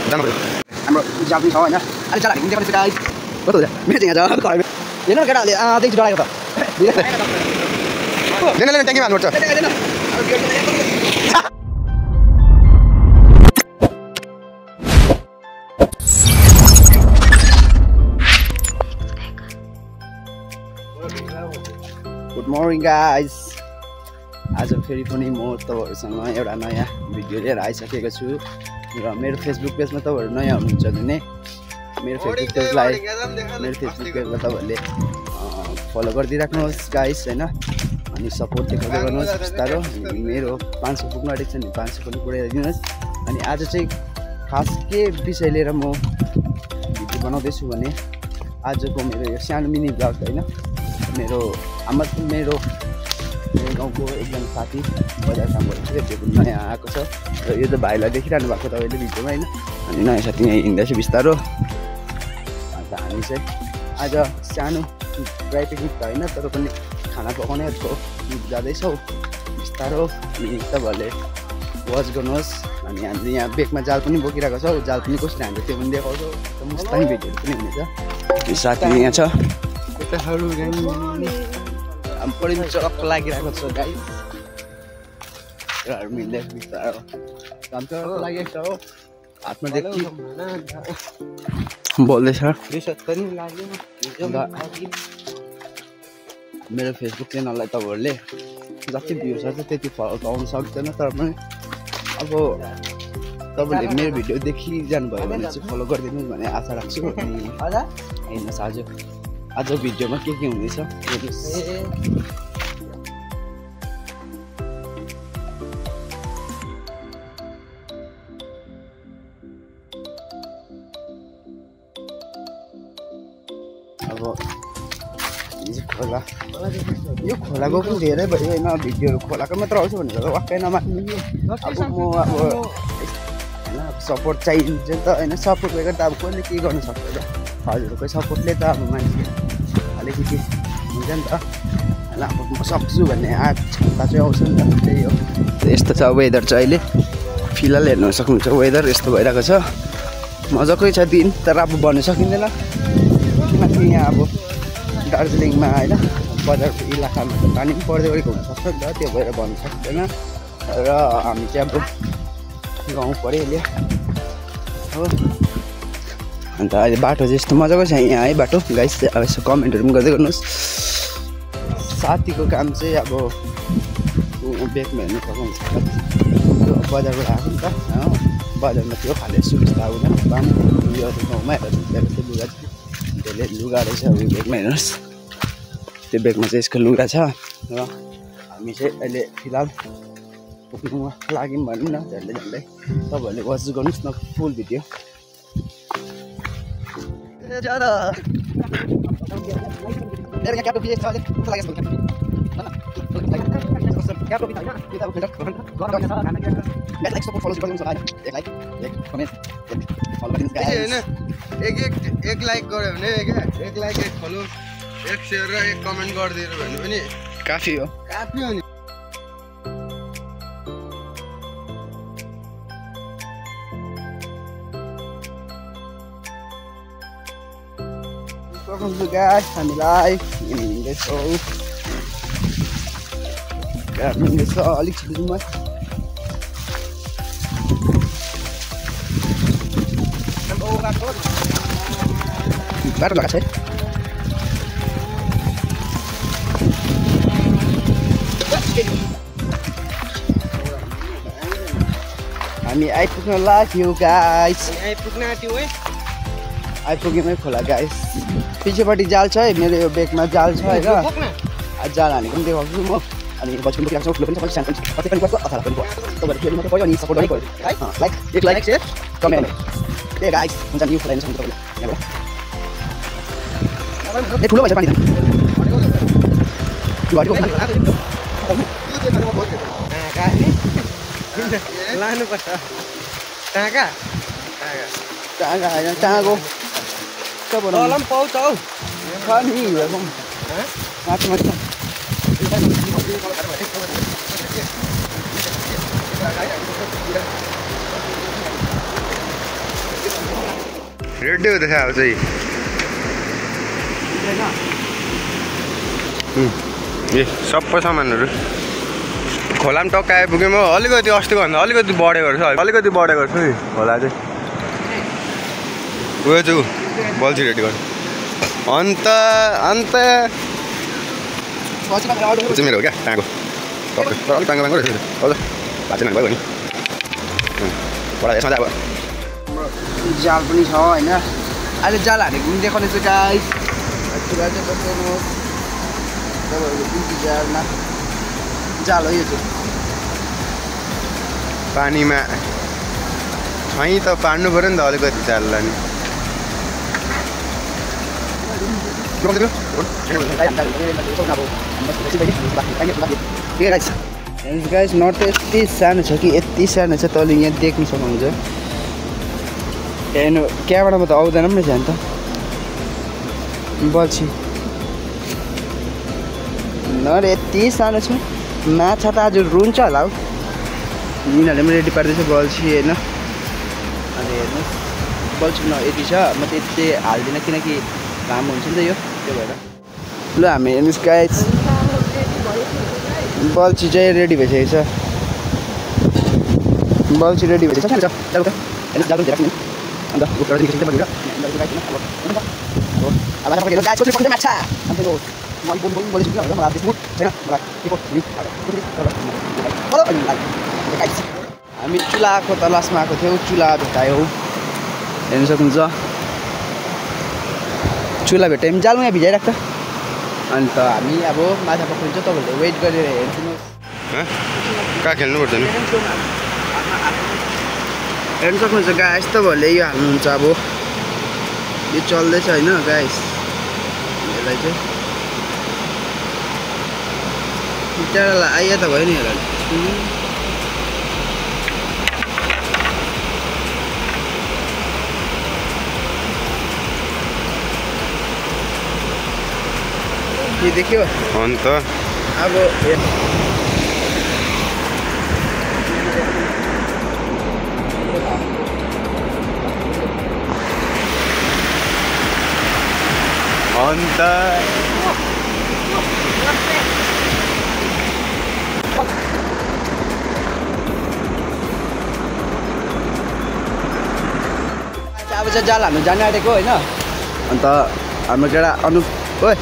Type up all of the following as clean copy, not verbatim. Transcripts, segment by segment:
हाम्रो जाल पनि छ हैन अनि जाला हिँड्दै पनि गाइस कस्तो हुन्छ मेरो चाहिँ यहाँ छ घर हेर्नु केटाले देखि डराएको त लेन ट्याङ्की हाल्नु पर्छ गुड मर्निङ गाइस आज फेरि पनि म तपाईँहरूसँग एउटा नयाँ भिडियो लिएर आइसकेको छु र मेरो फेसबुक पेजमा तपाईँहरू नयाँ हुनुहुन्छ भने मेरो फेसबुक पेजलाई तपाईँहरूले फलो गरिदिइराख्नुहोस् गाइस हैन अनि सपोर्ट देखाउँदै गर्नुहोस् बिस्तारो अनि मेरो 500 पुग्न आँटेको छ नि 500 पनि पुऱ्याइदिनुहोस् अनि आज चाहिँ खास के विषय लिएर म भिडियो बनाउँदैछु भने आजको मेरो यो सानो मिनी ब्लग हैन मेरो गाउँको एकजना साथी बजार काम गर्छ त्यो पनि नयाँ आएको छ र यो त भाइलाई देखिरहनु भएको तपाईँले भिडियोमा हैन अनि नयाँ साथी यहाँ हिँड्दैछ बिस्तारो अन्त हामी चाहिँ आज सानो ड्राई पिकनिक त होइन तर पनि खाना पकाउनेहरूको जाँदैछौँ बिस्तारो अनि तपाईँहरूले वाच गर्नुहोस् अनि हामीले यहाँ बेगमा जाल पनि बोकिरहेको छौँ जाल पनि कसरी हान्छ त्यो पनि देखाउँछौँ मस्तानी भिडियोहरू पनि हुनेछ त्यो साथी यहाँ छ बढी चरक्क लागिरहेको छ गाइस कुराहरू मिल्दै बिस्तारो काम चरक्क लागिरहेको छ हो हातमा देखि बोल्दैछ मेरो फेसबुक च्यानललाई तपाईँहरूले जति भ्युज छ त्यति फलो पाउनु सक्दैन तर पनि अब तपाईँले मेरो भिडियो देखिजानुभयो भने चाहिँ फलो गरिदिनुहोस् भन्ने आशा राख्छु अनि हेर्नुहोस् आज भिडियोमा के हुँदैछ अब यो खोलाको पनि धेरै भयो होइन भिडियोहरू खोलाको मात्र आउँछ भनेर वाक्कै नमान्नु अब म अब होइन सपोर्ट चाहिन्छ नि त होइन सपोर्ट गरेर त अब कसले के गर्नु सक्छ र हजुरकै सपोर्टले त अब मान्छे अलिकति हुन्छ नि त होइन अब म सक्छु भन्ने क्षमता चाहिँ आउँछ नि त त्यही हो यस्तो छ वेदर चाहिँ अहिले फिलहाल हेर्नु सक्नुहुन्छ वेदर यस्तो भइरहेको छ मजाकै छ दिन तर अब भन्नु सकिँदैन किनकि यहाँ अब दार्जिलिङमा होइन बजारको इलाकामा त पानी पनि पर्दै गरेको हुनसक्छ नि त त्यो भएर भन्नु सक्दैन र हामी चाहिँ अब गाउँ पऱ्यो अहिले हो अन्त अहिले बाटो चाहिँ यस्तो मजाको छ यहाँ है बाटो गाइस अब यसो कमेन्टहरू पनि गर्दै गर्नुहोस् साथीको काम चाहिँ अब बेगमा हेर्नु सक्नुहुन्छ बजारबाट आएको नि त बजारमा त्यो खाले सुविस्ता हुँदैन पानी उयो गाउँमा हेरेर लुगा त्यसले लुगा रहेछ उयो बेगमा हेर्नुहोस् त्यो बेगमा चाहिँ यसको लुगा छ र हामी चाहिँ अहिले फिलहाल पुग्नुमा लाग्यौँ भनौँ न झन्डै झन्डै तपाईँहरूले वाच गर्नुहोस् न फुल भिडियो एक लाइक गऱ्यो भने क्या एक लाइक एक फलो एक सेयर र एक कमेन्ट गरिदिनु भने पनि काफी हो नि हामीलाई हिँड्दैछौँ अलिक छिटोमा बाटो लगाएको छ हामी आइपुग्न लाग्यो गाइस आइपुग्यौँ खोला गाइस पछिपट्टि जाल छ है मेरो यो बेगमा जाल छ होइन जाल हानेको पनि देखाउँछु म अनि पछि पनि राख्छौँ ठुलो पनि सानो पनि कति पनि पर्छ अथवा पनि पर्छ तपाईँहरू खेल्नु मात्रै पऱ्यो अनि सपोर्ट गर्नै पऱ्यो लाइक एक लाइक सेयर कमेन्ट ए गाइस हुन्छ नि यो खोला हेर्नु सक्नुहुन्छ तपाईँले यहाँबाट ए ठुलो भन्छ पानी लानुपर्छ टाँगा होइन टाँगो तल पाउँछ हौ छ नि माथि माथि रेडी हुँदैछ अब चाहिँ ए सबै सामानहरू खोलामा टक्क आइपुग्यो म अलिकति अस्तिभन्दा अलिकति बढेको रहेछ अलिकति बढेको छु नि खोला चाहिँ उयो चाहिँ बल्छी रेडी गर्नु अन्त मेरो हो क्या टाँगो टक्कै अलिक टाङ्गो बाङ्गो रहेछ हजुर भाँच्यो भयो नि बडा यसमा चाहिँ अब जाल पनि छ होइन अहिले जाल हानेको पनि देखाउने छु गाइस कुरा चाहिँ बस्नुहोस् तपाईँहरूको इन्तजारमा जाल हो यो चाहिँ पानीमा खै त पार्नु पऱ्यो नि त अलिकति जाललाई नि गाइस नट त यति सानो छ कि यति सानो छ तपाईँले यहाँ देख्नु सक्नुहुन्छ हेर्नु क्यामेरामा त आउँदैन पनि रहेछ नि त बल्छी नर यति सानो छ माछा त आज रुन्छ होला हौ यिनीहरूले पनि रेडी पार्दैछ बल्छी होइन अनि हेर्नुहोस् बल्छी न यति छ म त यति हाल्दिनँ किनकि लामो हुन्छ नि त यो त्यो भएर ल हामी हेर्नुहोस् गाइस बल्छी चाहिँ रेडी भइसकेको छ बल्छी रेडी भइसकेको छ हेर्नुहोस् जाल धेरै अन्त हामी चुलाको तलासमा आएको थियौँ चुला भेटायौँ हेर्नु सक्नुहुन्छ चुला भेटायौँ पनि जालमा भिजाइराख्छ अन्त हामी अब माछा पक्रिन्छ तपाईँहरूले वेट गरेर हेर्नुहोस् कहाँ खेल्नुपर्छ नि हेर्नु सक्नुहुन्छ गाइस तपाईँहरूले यो हाल्नुहुन्छ अब यो चल्दैछ होइन गाइस यसलाई चाहिँ बिचरालाई आइया त भयो नि यसलाई के देख्यो अन्त अब अन्त अब चाहिँ जाल हाल्नु जानु आँटेको होइन अन्त हाम्रो केटा अनुप ओए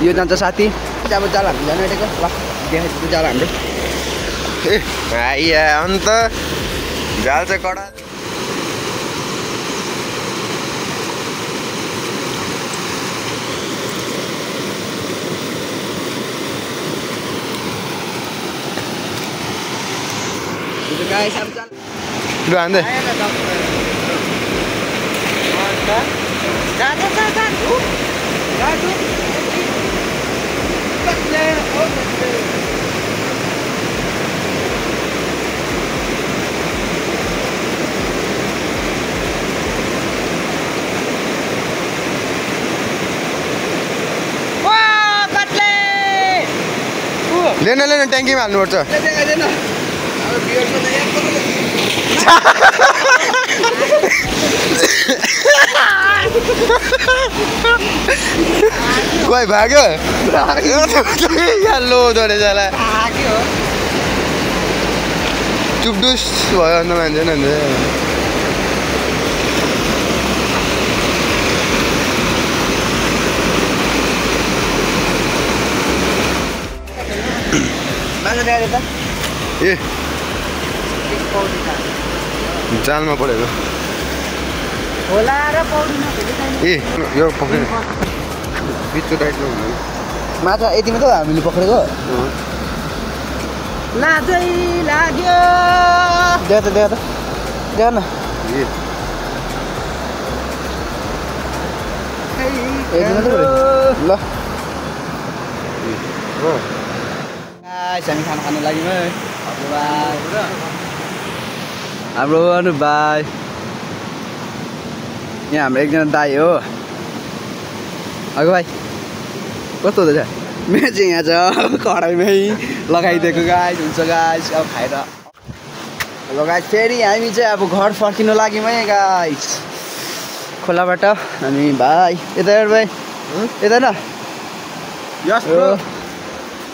यो जान्छ साथी अब जाल हाल्नु जानु आँटेको ल देखाइदिन्छु जाल हाल्नु ए आइया अन्त जाल चाहिँ कडा गाइस अब जाल लु हान्दै लेन ट्याङ्कीमा हाल्नुपर्छ कोही भाग्यो लोदो रहेछ चुपडुस भयो अन्त मान्छे नि अन्त ए जालमा परेको ए यो पक्रिनु बिचको टाइटमा हुँदैन माछा यतिमा त हामीले पक्रेको लाजै लाग्यो देख न ल हामी खाना खानु लाग्यौँ है हाम्रो अनुप भाइ यहाँ हाम्रो एकजना दाई हो अगो भाइ कस्तो हुँदैछ मेरो चाहिँ यहाँ छ कराईमै लगाइदिएको गाइस हुन्छ गाइस अब खाएर ल गाइस फेरि हामी चाहिँ अब घर फर्किनु लाग्यौँ है गाइस खोलाबाट हामी भाइ यता हेर भाइ यता न यस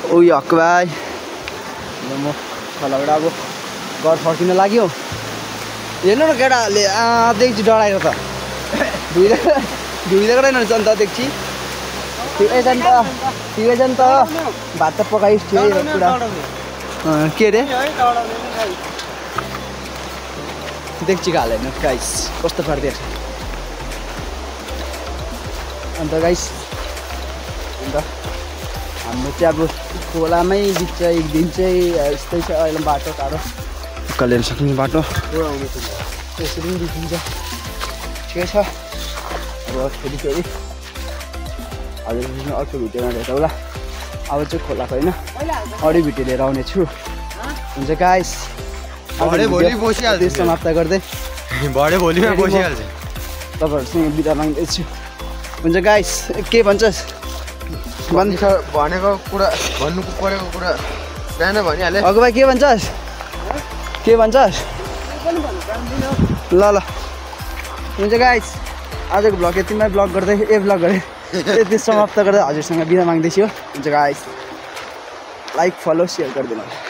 ओ हक भाइ म खोलाबाट अब घर फर्किन लाग्यो हेर्नु न केटाहरूले देख्छु डराएर त धुइँदै रहेछ नि त देख्छु ठिकै छ नि त भात त पकाइस् थियो पुरा के अरे देख्छु हालेन गाइस कस्तो पारिदिएछ अन्त गाइस अन्त हाम्रो चाहिँ अब खोलामै बिच एक दिन चाहिँ यस्तै छ अहिले बाटो टाढो कलिएर सक्ने बाटो त्यसरी पनि देखिन्छ ठिकै छ अब फेरि हजुर अर्को भिडियोमा भेटौँ होला अब चाहिँ खोलाको होइन अरू भिडियो लिएर आउने छु हुन्छ गाइस भोलि बसिहाल्छ समाप्त गर्दै भोलिमा बसिहाल्छ तपाईँहरूसँग बिदा माग्दैछु हुन्छ गाइस के भन्छस् भनेको कुरा भन्नु परेको कुरा बिहान भनिहालेँ अगो भाइ के भन्छस् ल ल हुन्छ गाइस आजको भ्लग यतिमै भ्लग गरेँ यति समाप्त गर्दै हजुरसँग बिदा माग्दैछु हुन्छ गाइस लाइक फलो सेयर गरिदिनु